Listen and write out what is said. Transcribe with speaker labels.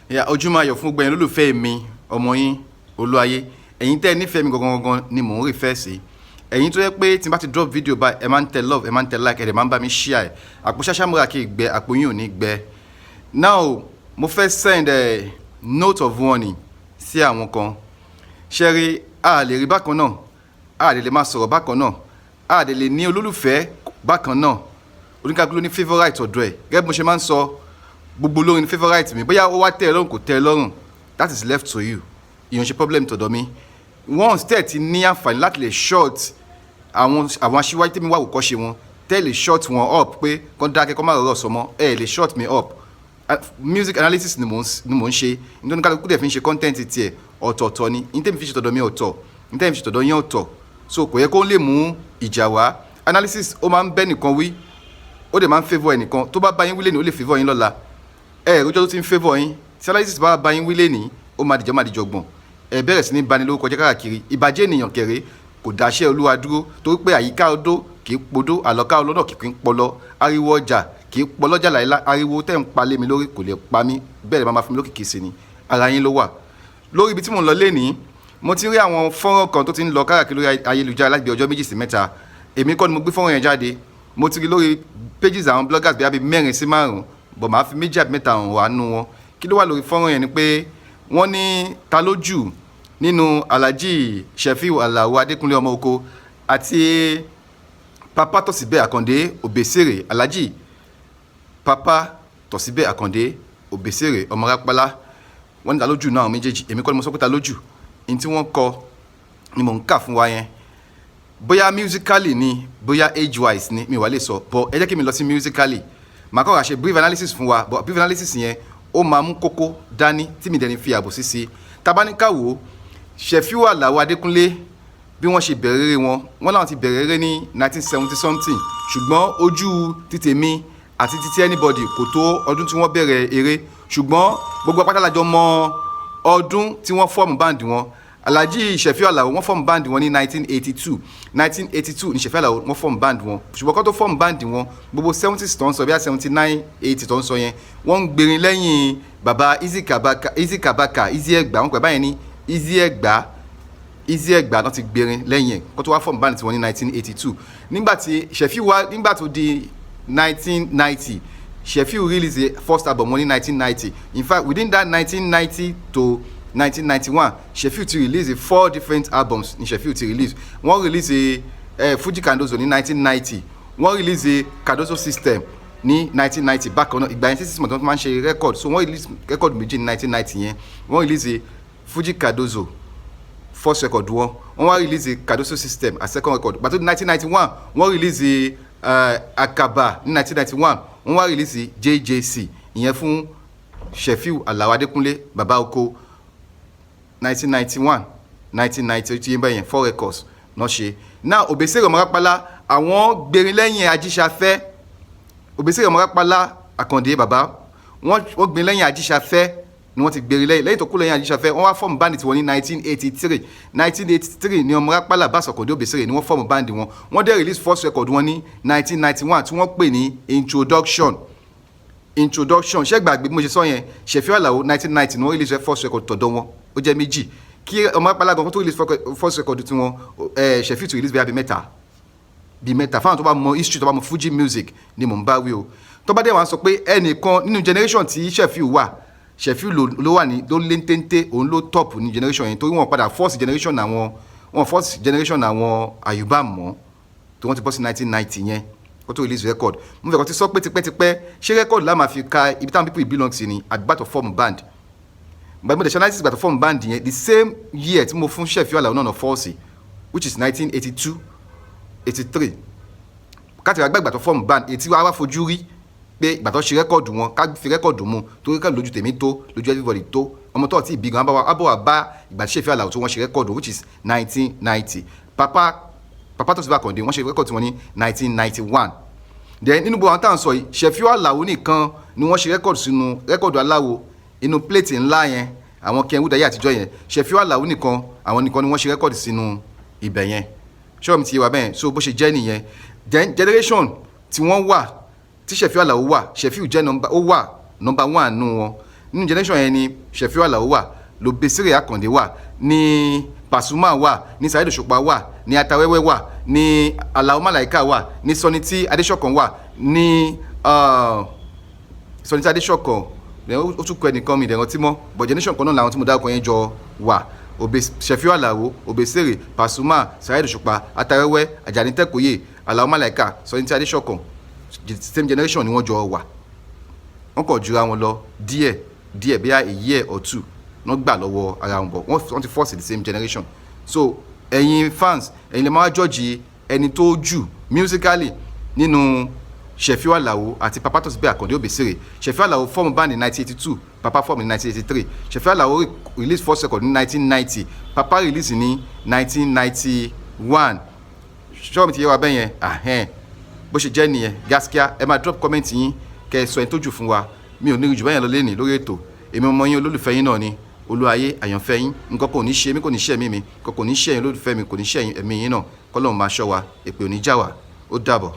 Speaker 1: Yeah, ojúmọ́ ayọ̀ fún gbogbo ẹ̀yin olólùfẹ́ mi, ọmọ yín Olúayé. Ẹ̀yin tẹ́ ẹ nífẹ̀ẹ́ mi gangan gangan ni mò ń refer sí. Ẹ̀yin tó yẹ pé tí n bá ti drop video báyìí, ẹ máa ń tẹ love, ẹ máa ń tẹ like, ẹ dẹ̀ máa ń bá mi share ẹ̀. Àpò ṣáṣá múra kì í gbẹ, àpò yín ò ní gbẹ. Now, mo fẹ́ send a note of warning sí àwọn kan. Ṣẹ́ rí, a lè rí bákan náà, a lè lè máa sọ̀rọ̀ bákan náà, a lè lè ní olólùfẹ́ bákan náà. Oníkálukú ló ní favourite ọ̀dọ̀ ẹ̀. Gẹ́gẹ́ bí mo ṣe máa ń sọ, gbogbo olórin ní favourite mi. Bóyá ó wá tẹ́ ẹ lọ́rùn, kò tẹ́ ẹ lọ́rùn, that is left to you. Ìyẹn ṣe problem tọ̀dọ̀ mi. Once tẹ́ ẹ ti ní àǹfààní láti lè shut àwọn aṣíwájú tẹ́mi wà wòkọ́ṣe wọn, tẹ́ ẹ lè shut wọn up pé kán dákẹ́, kán má rọrọ̀ sọmọ, ẹ lè shut me up. Music analysis ni mò ń ṣe. Nítorí kálukú dẹ̀ fi ń ṣe content tiẹ̀ ọ̀tọ̀ọ̀tọ̀ ni. Ní tẹ́mi fi ṣe tọ̀dọ̀ mi ọ̀tọ̀, ní tẹ́mi fi ṣe tọ̀dọ̀ yín ọ̀tọ̀, so kò yẹ kó lè mú ìjà wá. Analysis, ó máa ń bẹ́ nìkan wí, ó dẹ̀ máa ń favour ẹnìkan. Tó bá bá yín wí lẹ́nu, ó lè favour yín lọ́la. Ẹ ẹ̀ rojọ́ tó ti ń favour yín. Tí analysis bá bá yín wí lẹ́ni, ó máa dìjọ́, máa dìjọ́ gbọ̀n. Ẹ bẹ̀rẹ̀ sí ní bani lórúkọ jẹ́ káàkiri. Ìbàjẹ́ ènìyàn kẹrẹ kò dáṣẹ́ Olúwa dúró, torí pé àyíká odó kì í podó, àlọ́ká ọlọ́nà kì í pọlọ, ariwo ọjà kì í pọlọ́jà láìlá. Ariwo tẹ́ ń pa lé mi lórí kò lè pa mí. Bẹ́ẹ̀ lè máa fún mi lókìkí sí ni. Ara yín ló wà. Lórí ibi tí mò ń lọ lénìí, mo ti rí àwọn fọ́nrán kan tó ti ń lọ káàkiri lórí ayélujára láti bí ọjọ́ 2 sí 3. Èmi kọ́ ni mo gbé fọ́nrán yẹn jáde. Mo ti rí lórí pages àwọn bloggers bíi mẹ́rin sí márùn-ún, bọ̀ máa fi méjì àbí mẹ́ta hàn wá nú wọn. Kí ló wà lórí fọ́nrán yẹn ni pé wọ́n ní ta ló jù nínú Alhaji Shefiu Alao Adékúnlé ọmọ oko àti Papa Tọ̀síbẹ̀ Àkàndé Òbésèré, Alhaji Papa Tọ̀síbẹ̀ Àkàndé Òbésèré ọmọ Rápálá. Wọ́n ní ta ló jù náà àwọn méjèèjì. Èmi kọ́ ni mo sọ pé ta ló jù. Ní tí wọ́n kọ ni mò ń kà fún wa yẹn. Bóyá musically ni, bóyá age wise ni, mi wà lè sọ, but ẹ jẹ́ kí mi lọ sí musically. Màá kọ́ ra ṣe brief analysis fún wa, but brief analysis yẹn, ó máa mú kókó dání tí mi dẹ̀ ní fi àbòsí sí. Tabaníkàwò, Ṣẹ̀fíù Àlàó Adékúnlé, bí wọ́n ṣe bẹ̀rẹ̀ eré wọn, wọ́n láwọn ti bẹ̀rẹ̀ eré ní 1970 something, ṣùgbọ́n ojú títèmi àti títí anybody kò tó ọdún tí wọ́n bẹ̀rẹ̀ eré. Ṣùgbọ́n gbogbo apáta la jọ mọ ọdún tí wọ́n form band wọn. Alhaji Ṣẹ̀fíù Àlàó, wọ́n form band wọn ní 1982. 1982 ní Ṣẹ̀fíù Àlàó wọ́n form band wọn. Ṣùgbọ́n kó tó form band wọn, gbogbo 70s tó ń sọ, bí i 79, 80 tó ń sọ yẹn, wọ́n ń gbèrin lẹ́yìn baba Easy Kabaka, Easy Kabaka, Easy Ẹgbà. Wọ́n pè báyẹn ní Easy Ẹgbà. Easy Ẹgbà náà ti gbèrin lẹ́yìn ẹ̀ kó tó wá form band tiwọn ní 1982. Nígbà tí Ṣẹ̀fíù wá, nígbà tó di 1990, Ṣẹ̀fíù release the first album wọn ní 1990. In fact, within that 1990 to 1991, Ṣẹ̀fíù ti release four different albums ní Ṣẹ̀fíù ti release. Wọ́n release Fuji Cardozo ní 1990. Wọ́n release Cardozo System ní 1990 bákan náà. Ìgbà yẹn, 6 months wọ́n máa ń ṣe record, so wọ́n release record méjì ní 1990 yẹn. Wọ́n release Fuji Cardozo, first record wọn. Wọ́n wá release Cardozo System as second record. Gbàtó 1991, wọ́n release Akaba. Ní 1991, wọ́n wá release JJC. Ìyẹn fún Ṣẹ̀fíù Àlàó Adékúnlé baba oko. 1991, 1990 tí yẹn bẹ́yẹn, four records náà ṣe. Now, Òbésèré ọmọ Rápálá, àwọn gbèrin lẹ́yìn Ajíṣafẹ́. Òbésèré ọmọ Rápálá Àkàndé bàbá, wọ́n gbèrin lẹ́yìn Ajíṣafẹ́ ni wọ́n ti gbèrin lẹ́yìn. Lẹ́yìn tó kú lẹ́yìn Ajíṣafẹ́, wọ́n wá form band tiwọn ní 1983. 1983 ni ọmọ Rápálá bá Àkàndé Òbésèré ni wọ́n form band wọn. Wọ́n dẹ̀ release first record wọn ní 1991 tí wọ́n pè ní Introduction. Introduction. Ṣé gbàgbé bí mo ṣe sọ yẹn? Ṣẹ̀fíù Àlàó, 1990 ni wọ́n release first record tọ̀dọ̀ wọn, ó jẹ́ méjì. Kí ọmọ Rápálá gan tó release first record tiwọn, Ṣẹ̀fíù tó release bíi mẹ́ta, bíi mẹ́ta. Fáwọn tó bá mọ history, tó bá mọ Fuji music ni mò ń bá wí o. Tó bá dẹ̀ wá sọ pé ẹnìkan nínú generation tí Ṣẹ̀fíù wà, Ṣẹ̀fíù ló wà ní ló lé téńté, òun ló top ní generation yẹn, torí wọn padà force generation àwọn, wọn force generation àwọn Àyùbá mọ́ tó wọ́n ti bọ́ sí 1990 yẹn kó tó release record. Mo fẹ́ kọ́ ti sọ pé tipẹ́tipẹ́, ṣé record la máa fi ka ibi táwọn people belong sí ni àgbà tó form band? Gbàgbé mo analysis gbà tó form band yẹn, the same year tí mo fún Ṣẹ̀fíù Àlàó náà force, which is 1982, 83. Káàtì àgbà tó form band, ètí wàá wá fojú rí pé ìgbà tó ṣe record wọn, ká fi record mu, torí record lójú tèmi tó lójú everybody tó ọmọ tó ti bí gan á bọ̀ wá bá ìgbà tí Ṣẹ̀fíù Àlàó tó wọ́n ṣe record, which is 1990. Papa Tọ́síbẹ̀ Àkàndé, wọ́n ṣe record tiwọn ní 1991. Then nínú gbogbo àwọn táwọn sọ yìí, Ṣẹ̀fíù Àlàó nìkan ni wọ́n ṣe record sínú record aláwo, inú plate ńlá yẹn, àwọn Kenwood ayé àtijọ́ yẹn. Ṣẹ̀fíù Àlàó nìkan, àwọn nìkan ni wọ́n ṣe record sínú ibẹ̀ yẹn. Ṣọ́ọ̀ mi ti yé wa bẹ́ẹ̀? So bó ṣe jẹ́ nìyẹn. Then generation tí wọ́n wà, tí Ṣẹ̀fíù Àlàó wà, Ṣẹ̀fíù jẹ́ number, ó wà number one nù wọn. Nínú generation yẹn ni Ṣẹ̀fíù Àlàó wà, Lobesere Àkàndé wà, ní Pasuma wà, ní Saheed Òṣùpá wà, ní Atawẹ́wẹ́ wà, ní Alao Malaika wà, ní Sunny T Adéṣọ̀kan wà, ní Sunny T Adéṣọ̀kan. Ó tún kọ ẹnìkan, mi ìdẹ̀rántí mọ́, but generation kan náà làwọn tí mo dárúkọ yẹn jọ wà: Ṣẹ̀fíù Àlàó, Obesere, Pasuma, Saheed Òṣùpá, Atawẹ́wẹ́, Àjàní Tẹ́kọ̀yé, Alao Malaika, Sunny T Adéṣọ̀kan. Same generation ni wọ́n jọ wà. Wọ́n kàn jura wọn lọ díẹ̀ díẹ̀, bí a year or two wọ́n gbà lọ́wọ́ ara wọn bọ̀. Wọ́n ti force the same generation. So ẹ̀yin fans, ẹ̀yin lè máa judge ẹni tó jù musically nínú Ṣẹ̀fíù Àlàó àti Papa Tosinbi Àkàndé Obesere. Ṣẹ̀fíù Àlàó form band ní 1982, Papa form ní 1983. Ṣẹ̀fíù Àlàó release first record ní 1990, Papa release ní 1991. Ṣọ́ọ̀ mi ti yé wa bẹ́yẹn? Ahẹ́n, bó ṣe jẹ́ nìyẹn. Gaskia, ẹ máa drop comment yín, kẹ́ ẹ sọ ẹni tó jù fún wa. Mi ò ní jù bẹ́yẹn lọ lẹ́nìí lórí ètò. Èmi ọmọ yín, olólùfẹ́ yín náà ni, Olúwayé àyànfẹ́ yín. Nǹkan kò ní ṣe mí, kò ní ṣe ẹ̀mí mi, nǹkan kò ní ṣe ẹ̀yin olólùfẹ́ mi, kò ní ṣe ẹ̀mí yín náà. Kọ́lọ́run máa ṣọ́ wa, èpè ò ní já wa. Ó dàbọ̀.